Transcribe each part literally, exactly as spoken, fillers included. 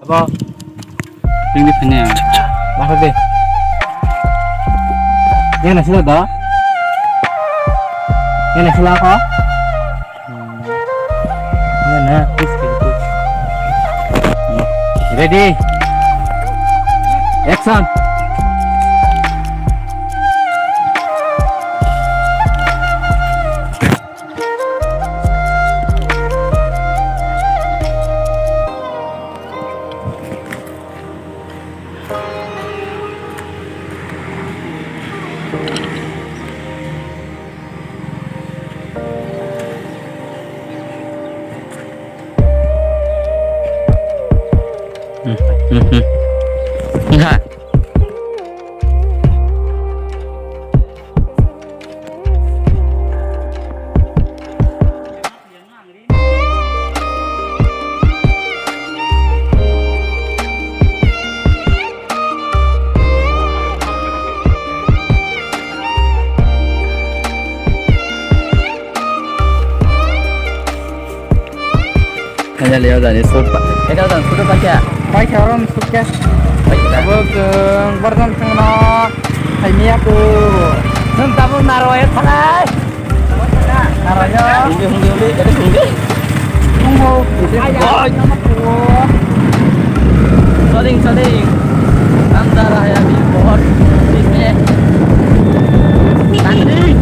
Bo. Ring di phene. Laho de. Yang nasi lo do. Yang nasi lo ko. Yang na, please, please, please. Ready. Action. Wngkha. Finally, o jani shoot pa, eka o jani shoot pa kya? Pai kya rom shoot kya? Pai kya? Abo, uh, borjan thangno, hai miya ko. Nung tabuk naro ya thalai. Naro ya. Hindi, hindi, hindi, hindi, hindi. Tunggu. Hindi. Ay, ay, ay. Saling, saling. Ang darah ya di pohon. Ini. Tanding.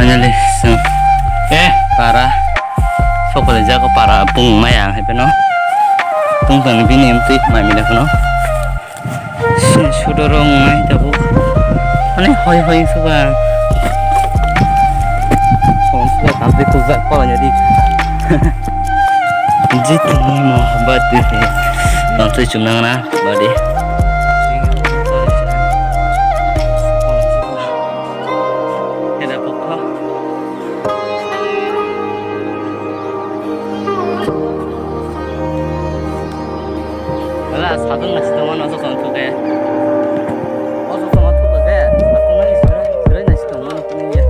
Finally, chwng, eh, para. Sokole jago para, bung maya, hai phano. Bung tangni bini mtwi mai mila phano. Sudoro wngnai tabuk. Mane hoi hoi suba. Som suba tamtwi kujak kola jadi. Jitni mohabbat de hai. Tamtwi chumnang na badi. Heda pokha. Wala, sadung nasi tongma no sokong thuke. O sokong thuke, sadung nasi sirai, sirai nasi tongma no thuke.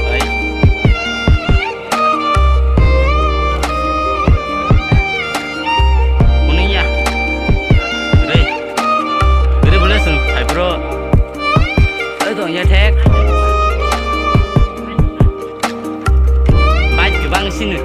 Oi. Kuning ya? Gede. Gede boleh sung, hai bro. Oi, dong ya, Thek. Bike kebang sini.